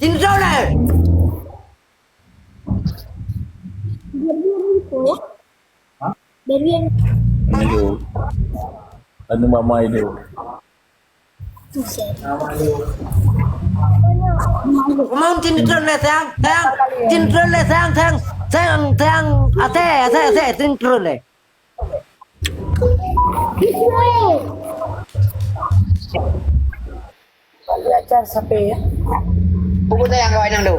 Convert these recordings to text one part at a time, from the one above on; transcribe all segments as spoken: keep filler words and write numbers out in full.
Tin trôn lé. Berwian itu. Hah? Berwian. Itu. Anu mama itu. Buset. Mau tin trôn lé, sayang, sayang. Tin trôn lé, sayang, sayang. Sayang, sayang. Asai, asai, asai, tin trôn lé. Balik ajar siapa ya? Buku saya yang kau inang tu.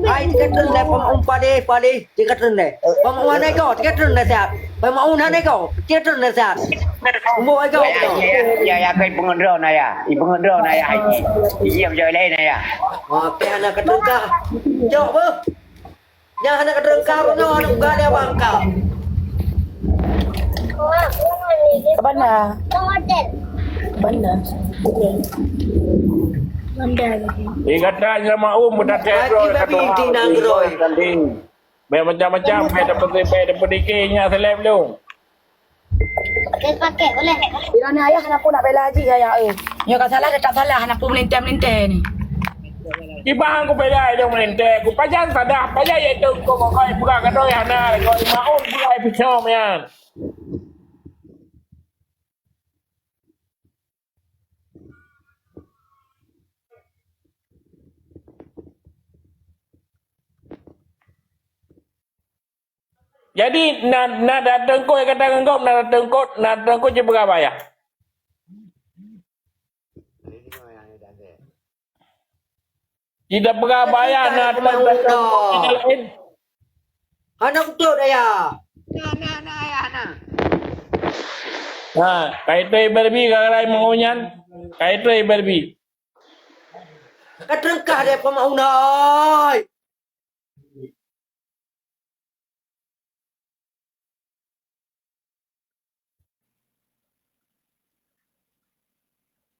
Hai, tiga trôn lé, pemaun padé, padé, tiga trôn lé. Pemaun hana go, tiga trôn lé siat. Pemaun hana go, tiga trôn lé siat. Umur agak. Ayah, ayah, ayah, ayah, kai pengendron, ayah. I pengendron, ayah, hai. Iya, macam lain, ayah. Wah, pih hana keteungkah. Jok, beuh. Nyang hana keteungkah, nyoe hana buka dia bangka. Kebana? Kebana? Bandar. Eh, kata sama um, udah terus, kata orang. Bèk macam-macam, bèk dapet, bèk dapet dikit, nyak seleb lu. Pakai, pakai, boleh. Ira ni ayah, hana peue nak bela jih, ayah, eh. Nyoe ka salah, dah tak salah, hana peue meulintèe-meulintèe ni. Kiban ku bela ilong meulintèe, ku pajan sadah, pajan ya tu, ku kok kai buka ka doi hana, kok maun buka pisau nyan. Jadi, na, na dateueng kot, kata ngon gob, na dateueng kot, na dateueng kot, cit peugah bak ayah. Cit peugah bak ayah, na dateueng kot, cit laén. Hana beutôi, ayah. Na, na, na, ayah, na. Ha, kai trei Barbie, ka rai mau nyan. Kai trei Barbie. Ka teungkah deh peumaunai.